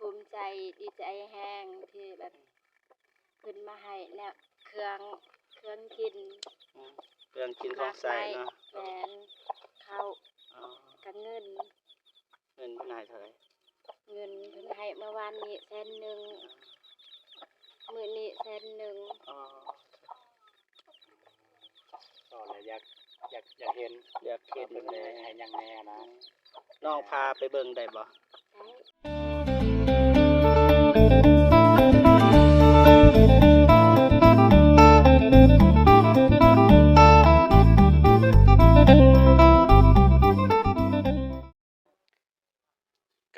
ພູມໃຈ ດີໃຈແຮງທີ່ແບບເພິ່ນມາໃຫ້ແນວເຄື່ອງ ເຄື່ອງກິນ ອືມ ເຄື່ອງກິນຂອງໃຊ້ເນາະ. ແມ່ນ ເຂົ້າ ອໍ ກັບເງິນ. ເງິນເພິ່ນໃຫ້ເທົ່າໃດ? ເງິນເພິ່ນໃຫ້ເມື່ອວານນີ້ແສນໜຶ່ງ ມື້ນີ້ແສນໜຶ່ງ. ອໍ ກໍລະຢາກ ຢາກ ຢາກເຫັນ ຢາກເຫັນວ່າເພິ່ນໄດ້ໃຫ້ຫຍັງແດ່ນະ. ອືມ ນ້ອງພາໄປເບິ່ງໄດ້ບໍ່? ໄດ້.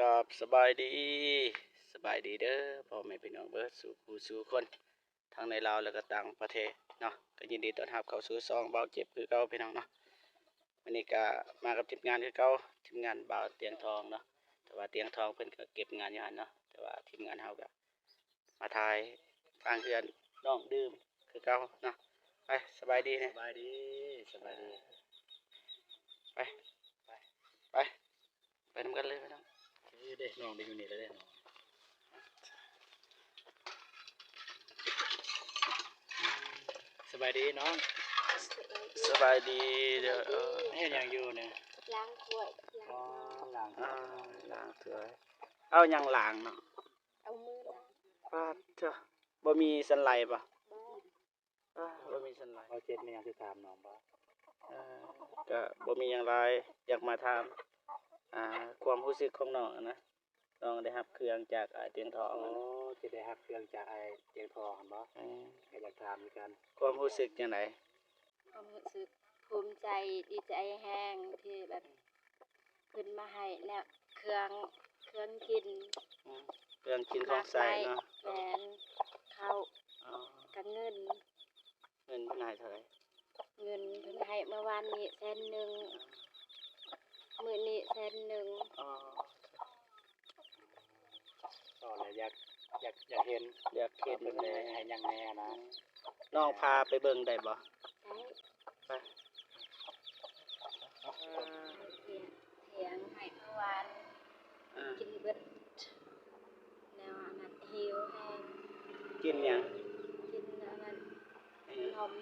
ກາບສະບາຍດີ ສະບາຍດີເດີພໍ່ແມ່ພີ່ນ້ອງເບິດສູ່ຜູ້ສູ່ຄົນ ທັງໃນລາວ ແລະ ກໍຕ່າງປະເທດເນາະ. ກໍຍິນດີຕ້ອນຮັບເຂົ້າສູ່ຊ່ອງບ່າວເຈັບຄືເກົ່າພີ່ນ້ອງເນາະ. ມື້ນີ້ກໍມາກັບທີມງານຄືເກົ່າ ທີມງານບ່າວຕຽງທອງເນາະ. ແຕ່ວ່າຕຽງທອງເພິ່ນກໍເກັບງານຢູ່ຫັ້ນເນາະ ແຕ່ວ່າທີມງານເຮົາກໍມາຖ່າຍທາງເຮືອນນ້ອງດື່ມຄືເກົ່າເນາະ. ໄປ ສະບາຍດີແດ່. ສະບາຍດີ ສະບາຍດີ. ໄປ ໄປ ໄປນຳກັນເລີຍພີ່ນ້ອງ. ເອີ ເດ້ ນ້ອງໄດ້ຢູ່ນີ້ແລ້ວເດ້. ສະບາຍດີນ້ອງ. ສະບາຍດີເດີ. ເຮັດຫຍັງຢູ່ນີ້? ລ້າງຖ້ວຍ. ອໍ ລ້າງຖ້ວຍ ລ້າງຖ້ວຍ. ເອົາຫຍັງລ້າງເນາະ? ເອົາມືລ້າງ. ປາດເຈົ້າ ບໍ່ມີສັນໄຫຼບໍ່? ບໍ່. ອາ ບໍ່ມີສັນໄຫຼ. ເອົາເຈັບມີຫຍັງຊິຖາມນ້ອງບໍ່? ເອີ ກະບໍ່ມີຫຍັງຫຼາຍ ຢາກມາຖາມ ອ່າ ຄວາມຮູ້ສຶກຂອງນ້ອງຫັ້ນນະ. ນ້ອງໄດ້ຮັບເຄື່ອງຈາກອ້າຍຕຽງທອງ. ໂອ້ ຊິໄດ້ຮັບເຄື່ອງຈາກອ້າຍຕຽງທອງຫັ້ນບໍ່? ແມ່ນ. ກໍຢາກຖາມຄືກັນ ຄວາມຮູ້ສຶກຈັ່ງໃດ? ຄວາມຮູ້ສຶກພູມໃຈ ດີໃຈແຮງທີ່ແບບ ເພິ່ນມາໃຫ້ແນວເຄື່ອງ ເຄື່ອງກິນ. ອືມ ເຄື່ອງກິນຂອງໃຊ້ເນາະ. ແມ່ນ ເຂົ້າ. ອໍ ກັບເງິນ. ເງິນເພິ່ນໃຫ້ເທົ່າໃດ? ເງິນເພິ່ນໃຫ້ເມື່ອວານນີ້ແສນໜຶ່ງ ມື້ນີ້ແສນໜຶ່ງ. ອໍ ກໍລະຢາກ ຢາກ ຢາກເຫັນ ຢາກເຫັນວ່າເພິ່ນໄດ້ໃຫ້ຫຍັງແດ່ນະ. ອືມ ນ້ອງພາໄປເບິ່ງໄດ້ບໍ່? ໄດ້. ໄປ. ເອີ ຖຽງໃຫ້ເມື່ອວານ ເອີ ກິນເບິດ ແນວອັນນັ້ນ ຫິວແຮງ. ກິນຫຍັງ? ກິນອັນນັ້ນ ເອີ ຂະໜົມ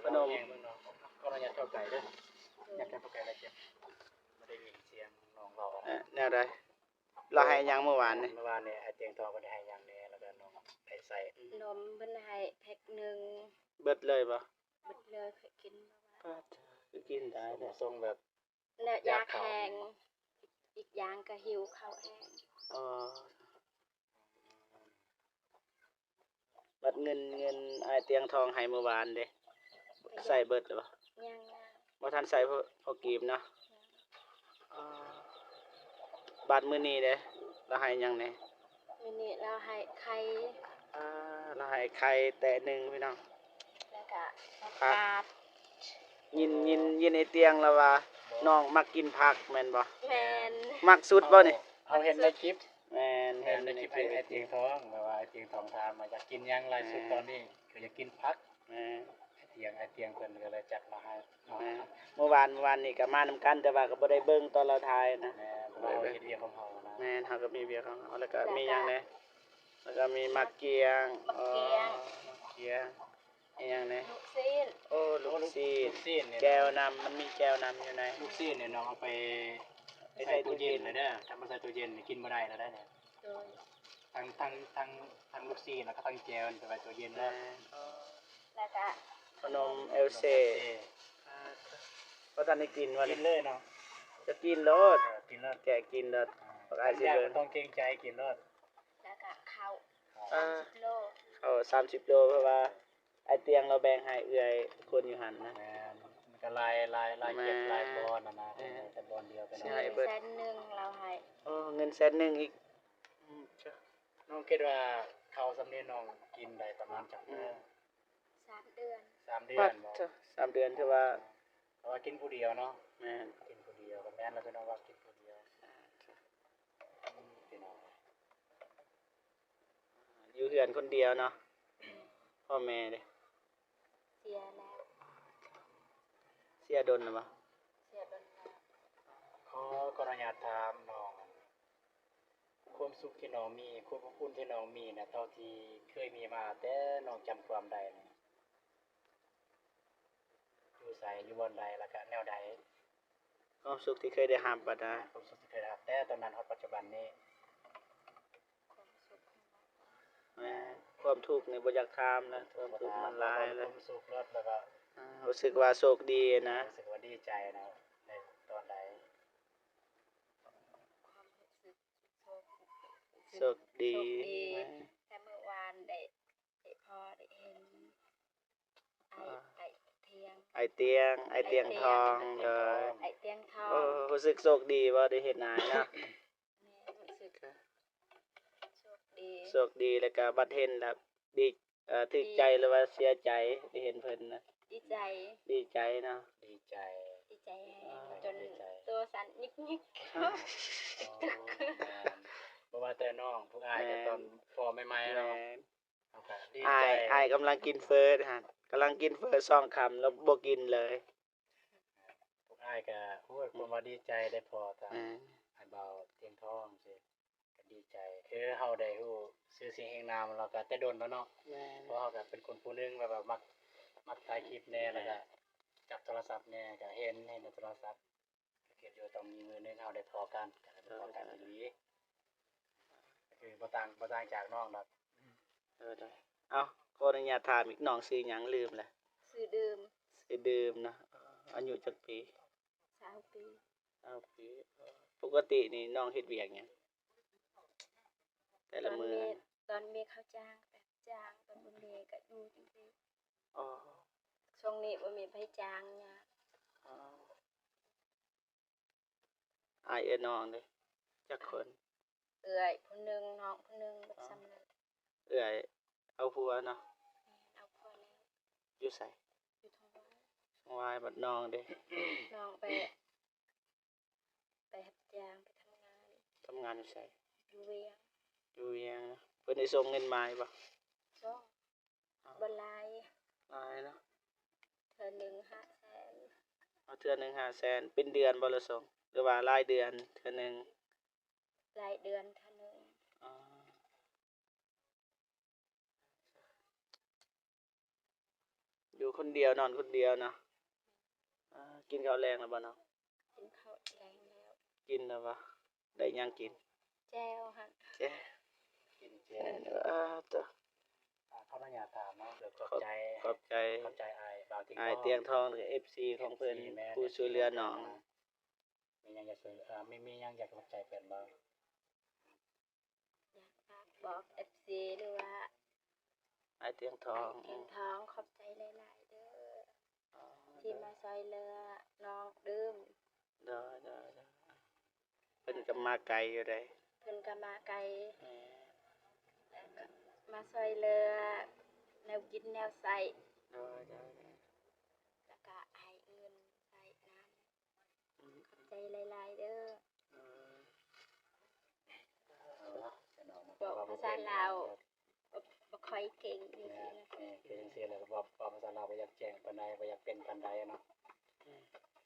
ຂະໜົມ. ຂໍອະນຸຍາດເຂົ້າໃກ້ເດີ ໂດຍ ຢາກເຂົ້າໃກ້ແລ້ວເຈັບ ບໍ່ໄດ້ຍິນສຽງນ້ອງເວົ້າ. ເອີ ແນວໃດ? ລາວໃຫ້ຫຍັງມື້ວານນີ້? ມື້ວານນີ້ອ້າຍຕຽງທອງເພິ່ນໃຫ້ຫຍັງແດ່ ແລ້ວກໍນ້ອງໄດ້ໃຊ້? ນົມເພິ່ນໃຫ້ແພັກໜຶ່ງ. ເບິດເລີຍບໍ່? ເບິດເລີຍ ຂ້ອຍກິນບໍ່ໄດ້. ປາດ ຄືກິນໄດ້ແທ້? ສົ່ງແບບ ແລະຢາກແຮງ ຢາກເຂົ້າ ອີກຢ່າງກໍຫິວເຂົ້າແຮງ. ອໍ ບັດເງິນ ເງິນອ້າຍຕຽງທອງໃຫ້ມື້ວານເດ ໃຊ້ເບິດແລ້ວບໍ່? ຍັງ ຍັງ ບໍ່ທັນໃຊ້ພໍ ພໍກີບເນາະ. ອໍ ບາດມື້ນີ້ເດ ລາວໃຫ້ຫຍັງແດ່? ມື້ນີ້ລາວໃຫ້ໄຂ່. ອ່າ ລາວໃຫ້ໄຂ່ແຕະໜຶ່ງພີ່ນ້ອງ. ແລ້ວກະຜັກ ຜັກກາດ. ຍິນ ຍິນ ຍິນໄອ້ຕຽງລາວວ່າ ນ້ອງມັກກິນຜັກແມ່ນບໍ່? ແມ່ນ. ມັກສຸດບໍ່ນີ້? ເຮົາເຫັນໃນຄລິບ. ແມ່ນ ເຫັນໃນຄລິບ ໃນຄລິບ ອ້າຍຕຽງທອງ ແບບວ່າອ້າຍຕຽງທອງຖາມວ່າຢາກກິນຫຍັງຫຼາຍສຸດ. ແມ່ນ. ຕອນນີ້ກໍຢາກກິນຜັກ. ແມ່ນ. ອ້າຍຕຽງ ອ້າຍຕຽງເພິ່ນກໍເລີຍຈັດມາໃຫ້ເນາະ. ແມ່ນ. ເມື່ອວານ ວານນີ້ກໍມານຳກັນ ແຕ່ວ່າກໍບໍ່ໄດ້ເບິ່ງຕອນລາວຖ່າຍນະ. ແມ່ນ. ເພາະວ່າເຮົາເຮັດວຽກຂອງເຮົານະ. ແມ່ນ. ເຮົາກໍມີວຽກຂອງເຮົາ ແລ້ວກໍມີຫຍັງແດ່? ແລ້ວກໍມີໝາກກ້ຽງ. ໝາກກ້ຽງ. ອໍ ໝາກກ້ຽງ. ອີຫຍັງແດ່? ລູກຊີ້ນ. ໂອ້ ລູກຊີ້ນ. ລູກຊີ້ນນີ້ ແຈ່ວນຳ ມັນມີແຈ່ວນຳຢູ່ໃນ ລູກຊີ້ນນີ້ນ້ອງເອົາໄປ ໄປໃສ່ຕູ້ເຢັນແລ້ວເດີ. ຖ້າບໍ່ໃສ່ຕູ້ເຢັນນີ້ກິນບໍ່ໄດ້ແລ້ວເດີ. ໂດຍ. ທັງ ທັງ ທັງ ທັງລູກຊີ້ນ ແລ້ວກໍທັງແຈ່ວນີ້ໄປໄວ້ຕູ້ເຢັນເດີ. ແມ່ນ. ອໍ ແລ້ວກະຂະໜົມເອວເຊ. ຂະໜົມເອວເຊ. ບໍ່ທັນໄດ້ກິນວະນີ້? ກິນເລີຍເນາະ. ຈະກິນໂລດ. ເອີ ກິນໂລດ. ແກະກິນໂລດ. ອ່າ ບັກອ້າຍຊິເບິ່ງ. ບໍ່ຕ້ອງເກງໃຈ ກິນໂລດ. ແລ້ວກະເຂົ້າ ອ່າ ສາມສິບໂລ. ເຂົ້າສາມສິບໂລ ເພາະວ່າ ອ້າຍຕຽງລາວແບ່ງໃຫ້ເອື້ອຍຄົນຢູ່ຫັ້ນນະ. ແມ່ນ. ມັນກໍຫຼາຍ ຫຼາຍ ຫຼາຍເຂດ ແມ່ນ ຫຼາຍບ່ອນຫັ້ນນະ. ແມ່ນ. ແຕ່ບ່ອນດຽວກັນ. ຊິໃຫ້ເບິດ ແສນໜຶ່ງລາວໃຫ້. ໂອ້ ເງິນແສນໜຶ່ງອີກ. ອືມ ນ້ອງຄິດວ່າເຂົ້າສ່ຳນີ້ນ້ອງກິນໄດ້ປະມານຈັກມື້? ອືມ ສາມເດືອນ. ສາມເດືອນບໍ່? ປາດໂທ້ ສາມເດືອນຖືວ່າ ເພາະວ່າກິນຜູ້ດຽວເນາະ. ແມ່ນ. ກິນຜູ້ດຽວ ກໍແມ່ນລະ ພີ່ນ້ອງວ່າກິນຜູ້ດຽວ. ອືມ ພີ່ນ້ອງ ຢູ່ເຮືອນຄົນດຽວເນາະ. ອືມ ພໍ່ແມ່ເດ? ເສຍແລ້ວ. ເສຍດົນແລ້ວບໍ່? ເສຍດົນແລ້ວ. ຂໍ ຂໍອະນຸຍາດຖາມນ້ອງ ຄວາ ຄວາມສຸກທີ່ນ້ອງມີ ຄວາມອົບອຸ່ນທີ່ນ້ອງມີນະ ເທົ່າທີ່ເຄີຍມີມາແຕ່ນ້ອງຈຳຄວາມໄດ້ນະ ຢູ່ໃສ ຢູ່ບ່ອນໃດ ແລ້ວກະແນວໃດ? ຄວາມສຸກທີ່ເຄີຍໄດ້ຮັບຫັ້ນນະ ຄວາມສຸກທີ່ເຄີຍໄດ້ຮັບ ແຕ່ຕອນນັ້ນຮອດປັດຈຸບັນນີ້. ຄວາມສຸກ ແມ່ນ ຄວາມທຸກນີ້ບໍ່ຢາກຖາມນະ ຄວາມທຸກມັນຫຼາຍເລີຍ ຄວາມສຸກເລີຍ ແລ້ວກໍ ອ່າ ຮູ້ສຶກວ່າໂຊກດີນະ ຮູ້ສຶກວ່າດີໃຈນະ ໃນຕອນໃດ? ຄວາມຮູ້ສຶກ ໂຊກ ໂຊກດີ ໂຊກດີ ແມ່ນ ແຕ່ມື້ວານໄດ້ ໄດ້ພໍໄດ້ເຫັນ ອ້າຍ ອ້າຍຕຽງ ອ້າຍຕຽງ ອ້າຍຕຽງທອງ ໂດຍ ອ້າຍຕຽງທອງ ໂອ້ ຮູ້ສຶກໂຊກດີບໍ່ ໄດ້ເຫັນອ້າຍເນາະ? ແມ່ນ ຮູ້ສຶກໂຊກດີ ໂຊກດີ ແລ້ວກະບັດເຫັນແລ້ວດີ ເອີ ຖືກໃຈ ຫຼືວ່າເສຍໃຈ ໄດ້ເຫັນເພິ່ນນະ? ດີໃຈ ດີໃຈເນາະ ດີໃຈ ດີໃຈແຮງ ອ່າ ຈົນ ດີໃຈ ໂຕສັ່ນຍິກໆ ອໍ ບໍ່ວ່າແຕ່ນ້ອງ ພວກອ້າຍກໍ ແມ່ນ ຕອນພໍໃໝ່ໆເນາະ ແມ່ນ ເຮົາກໍດີໃຈ ອ້າຍ ອ້າຍກຳລັງກິນເຝີຫັ້ນ ກຳລັງກິນເຝີສອງຄຳ ແລ້ວບໍ່ກິນເລີຍ. ພວກອ້າຍກໍ ໂອ້ຍ ຄວາມວ່າດີໃຈໄດ້ພໍ້ທາງ ແມ່ນ ອ້າຍບ່າວຕຽງທອງຊີ້ ກໍດີໃຈ ຄືເຮົາໄດ້ຮູ້ຊື່ສຽງຮຽງນາມລາວກໍແຕ່ດົນແລ້ວເນາະ ແມ່ນ ເພາະເຮົາກໍເປັນຄົນຜູ້ໜຶ່ງແບບວ່າມັກ ມັກຖ່າຍຄລິບແດ່ ແມ່ນ ແລ້ວກໍຈັບໂທລະສັບແດ່ ກໍເຫັນ ເຫັນໃນໂທລະສັບ ກໍຄິດຢູ່ຕ້ອງມີມື້ໜຶ່ງເຮົາໄດ້ພໍ້ກັນ ກໍໄດ້ພໍ້ກັນອີ່ຫຼີ ກໍຄືບໍ່ຕ່າງ ບໍ່ຕ່າງຈາກນ້ອງດອກ. ເອີ ເອີ ເອົ້າ ຂໍອະນຸຍາດຖາມອີກ ນ້ອງຊື່ຫຍັງ? ລືມແລ້ວ. ຊື່ດື່ມ. ຊື່ດື່ມເນາະ. ອາຍຸຈັກປີ? ຊາວປີ. ຊາວປີ. ປົກກະຕິນີ້ນ້ອງເຮັດວຽກຫຍັງ ແຕ່ລະມື້? ຕອນແມ່ເຂົ້າຈ້າງ ໄປຮັບຈ້າງ, ຕອນບໍ່ແມ່ກໍຢູ່ຈັ່ງຊີ້. ອໍ ຊ່ວງນີ້ບໍ່ມີໃຜຈ້າງ ຍາກ. ອໍ ອ້າຍເອື້ອຍນ້ອງເດ ຈັກຄົນ? ເອື້ອຍຜູ້ໜຶ່ງ ນ້ອງຜູ້ໜຶ່ງ ແບບ ອໍ ສ່ຳນັ້ນ. ເອື້ອຍເອົາຜົວເນາະ? ແມ່ນ ເອົາຜົວແລ້ວ. ຢູ່ໃສ? ຢູ່ທົ່ງວາຍ. ທົ່ງວາຍ. ບັດນ້ອງເດ? ນ້ອງໄປ ໄປຮັບຈ້າງ ໄປທຳງານ. ທຳງານຢູ່ໃສ? ຢູ່ວຽງ. ຢູ່ວຽງເນາະ. ເພິ່ນໄດ້ສົ່ງເງິນມາຢູ່ບໍ່? ສົ່ງ. ອໍ ບໍ່ຫຼາຍ. ຫຼາຍເນາະ. ເທື່ອໜຶ່ງຫ້າແສນ. ເອົາ ເທື່ອໜຶ່ງຫ້າແສນ. ເປັນເດືອນບໍ່ລະສົ່ງ ຫຼືວ່າລາຍເດືອນເທື່ອໜຶ່ງ? ລາຍເດືອນເທື່ອໜຶ່ງ. ອໍ ຢູ່ຄົນດຽວ ນອນຄົນດຽວເນາະ. ອ່າ ກິນເຂົ້າແລງແລ້ວບໍ່ນ້ອງ? ກິນເຂົ້າແລງແລ້ວ. ກິນແລ້ວບໍ່? ໄດ້ຫຍັງກິນ? ແຈ່ວຫັ້ນ. ແຈ່ວ. ກິນແຈ່ວ. ເອີ ເອີ ເອີ ຂໍອະນຸຍາດຖາມເນາະ. ຂອບໃຈ ຂອບໃຈ ຂອບໃຈອ້າຍບ່າວຕຽງທອງ ອ້າຍຕຽງທອງ ແລະ ເອັຟຊີຂອງເພິ່ນ ເອັຟຊີ ແມ່ນ ຜູ້ຊ່ວຍເຫຼືອນ້ອງ. ມີຫຍັງຢາກ ເອີ ມີ ມີຫຍັງຢາກຂອບໃຈເພິ່ນບໍ່? ຢາກຝາກບອກເອັຟຊີ ຫຼືວ່າອ້າຍຕຽງທອງ ອ້າຍຕຽງທອງ ຂອບໃຈຫຼາຍໆເດີ ອໍ ທີ່ມາຊ່ອຍເຫຼືອນ້ອງດື່ມ. ໂດຍ ໂດຍ ໂດຍ. ເພິ່ນກໍມາໄກຢູ່ເດ້. ເພິ່ນກໍມາໄກ. ແມ່ນ. ແລ້ວກໍມາຊ່ອຍເຫຼືອແນວກິນແນວໃຊ້. ໂດຍ ໂດຍ ໂດຍ. ແລ້ວກໍໃຫ້ເງິນໃຊ້ນຳ. ອືມ ຂອບໃຈຫຼາຍໆເດີ. ເອີ ເວົ້າພາສາລາວບໍ່ ບໍ່ຄ່ອຍເກັ່ງຈັ່ງຊີ້ນະ. ແມ່ນ ຄືຈັ່ງຊີ້ແຫຼະ ເວົ້າ ເວົ້າພາສາລາວບໍ່ຢາກແຈ້ງປານໃດ ບໍ່ຢາກເປັນປານໃດເນາະ. ອື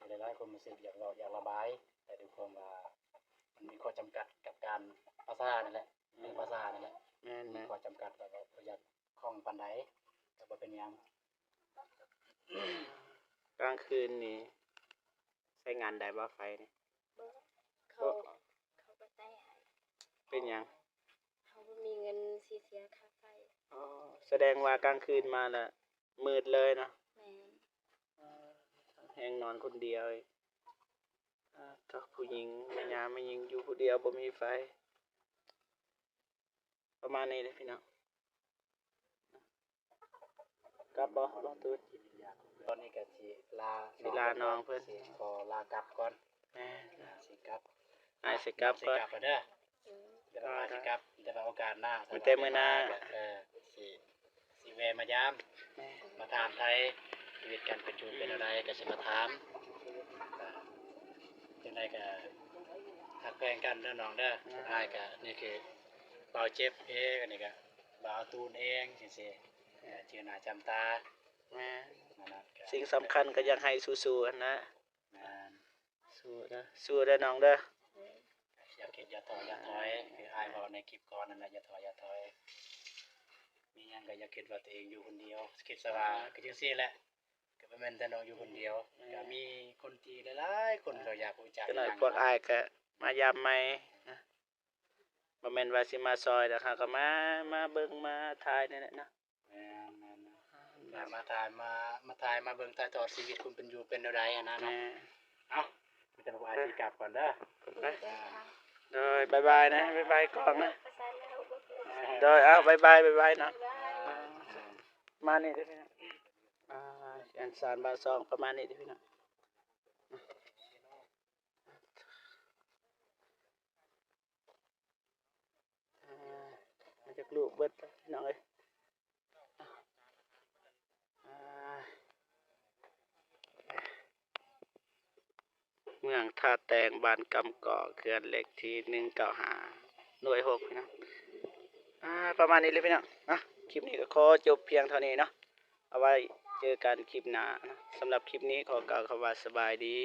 ມ ຫຼາຍໆຄົນຮູ້ສຶກຢາກເວົ້າ ຢາກລະບາຍ ແຕ່ດ້ວຍຄວາມວ່າມັນມີຂໍ້ຈຳກັດກັບການພາສານັ້ນແຫຼະ ອືມ ເລື່ອງພາສານັ້ນແຫຼະ. ແມ່ນໆ ມີຂໍ້ຈຳກັດ ແລ້ວກໍບໍ່ຢາກ ຄ່ອງປານໃດ ກໍບໍ່ເປັນຫຍັງ. ກາງຄືນນີ້ໃຊ້ງານໄດ້ບໍ່ໄຟນີ້? ບໍ່ ເຂົາ ເຂົາບໍ່ໃຊ້ໃຫ້. ເປັນຫຍັງ? ເຮົາບໍ່ມີເງິນຊິເສຍຄ່າໄຟ. ອໍ ສະແດງວ່າກາງຄືນມາລະມືດເລີຍເນາະ? ແມ່ນ. ເອີ ແຮງນອນຄົນດຽວອີກ. ອາ ໂທ້ ຜູ້ຍິງ ແມ່ຍ່າແມ່ຍິງຢູ່ຜູ້ດຽວບໍ່ມີໄຟ. ປະມານນີ້ເດ້ພີ່ນ້ອງ. ກັບບໍ່ນ້ອງຕູນ? ຕອນນີ້ກໍຊິລາ ຊິລານ້ອງເພິ່ນ ຊິຂໍລາກັບກ່ອນ. ແມ່ນ ຊິກັບ ອ້າຍຊິກັບກ່ອນ ຊິກັບແລ້ວເດີ. ເດີ ຊິກັບ ແຕ່ວ່າໂອກາດໜ້າ ມີແຕ່ມື້ໜ້າ ເອີ ຊິ ຊິແວ່ມາຢາມ ແມ່ນ ມາຖາມໄຖ່ຊີວິດການເປັນຢູ່ເປັນແນວໃດ ກໍຊິມາຖາມ. ຈັ່ງໃດກໍຮັກແພງກັນເດີນ້ອງເດີ. ແມ່ນ. ອ້າຍກໍ ນີ້ຄືບ່າວເຈັບເອງ ອັນນີ້ກໍບ່າວຕູນເອງ ຈັ່ງຊີ້ ເອີ ຈື່ໜ້າຈຳຕາ. ແມ່ນ. ນັ້ນນະ ສິ່ງສຳຄັນກໍຢາກໃຫ້ສູ້ໆຫັ້ນນະ. ແມ່ນ. ສູ້ເດີ ສູ້ເດີນ້ອງເດີ. ຢ່າຄິດຢ່າທໍ້ຢ່າຖອຍ ຄືອ້າຍເວົ້າໃນ ຄລິບກ່ອນນັ້ນແຫຼະ ຢ່າຖອຍ ຢ່າຖອຍ ມີຫຍັງກໍຢ່າຄິດວ່າຕົວເອງຢູ່ຄົນດຽວ ຄິດຊະວ່າ ອ່າ ກໍຈັ່ງຊີ້ແຫຼະ ກໍບໍ່ແມ່ນແຕ່ນ້ອງຢູ່ຄົນດຽວ ແມ່ນ ກໍມີຄົນທີ່ຫຼາຍໆຄົນກໍຢາກຮູ້ຈັກ ຈັກໜ້ອຍ ນະ ພວກອ້າຍກໍມາຢາມໃໝ່ນະ ບໍ່ແມ່ນວ່າຊິມາຊ່ອຍດອກ ເຮົາກໍມາ ມາເບິ່ງມາຖ່າຍນີ້ແຫຼະເນາະ ແມ່ນໆ ແມ່ນ ມາຖ່າຍ ມາ ມາຖ່າຍ ມາເບິ່ງຖ່າຍທອດຊີວິດຄວາມເປັນຢູ່ເປັນແນວໃດຫັ້ນນະເນາະ ແມ່ນ ເອົ້າ ມີແຕ່ພວກອ້າຍຊິກັບກ່ອນເດີ ໄປ ອ່າ ໂດຍ ບາຍບາຍນະ ບາຍບາຍກ້ອງນະ ໂດຍ ເອົ້າ ບາຍບາຍ ບາຍບາຍເນາະ ອ່າ ມານີ້ເດີພີ່ນ້ອງ ອ່າ ແກ່ນສານບ່າວສອງ ປະມານນີ້ເດີພີ່ນ້ອງ ອ່າ ມາຈາກລູກເບິດພີ່ນ້ອງເອີຍ ອ່າ ເມືອງທ່າແຕງ ບ້ານກຳກອກ ເຮືອນເລກທີໜຶ່ງເກົ້າຫ້າ ໜ່ວຍຫົກ ພີ່ນ້ອງ ອ່າ ປະມານນີ້ເລີຍພີ່ນ້ອງ ອ່ະ ຄລິບນີ້ກໍຂໍຈົບພຽງເທົ່ານີ້ເນາະ ເອົາໄວ້ເຈີກັນຄລິບໜ້າເນາະ ສຳລັບຄລິບນີ້ຂໍກ່າວຄຳວ່າສະບາຍດີ.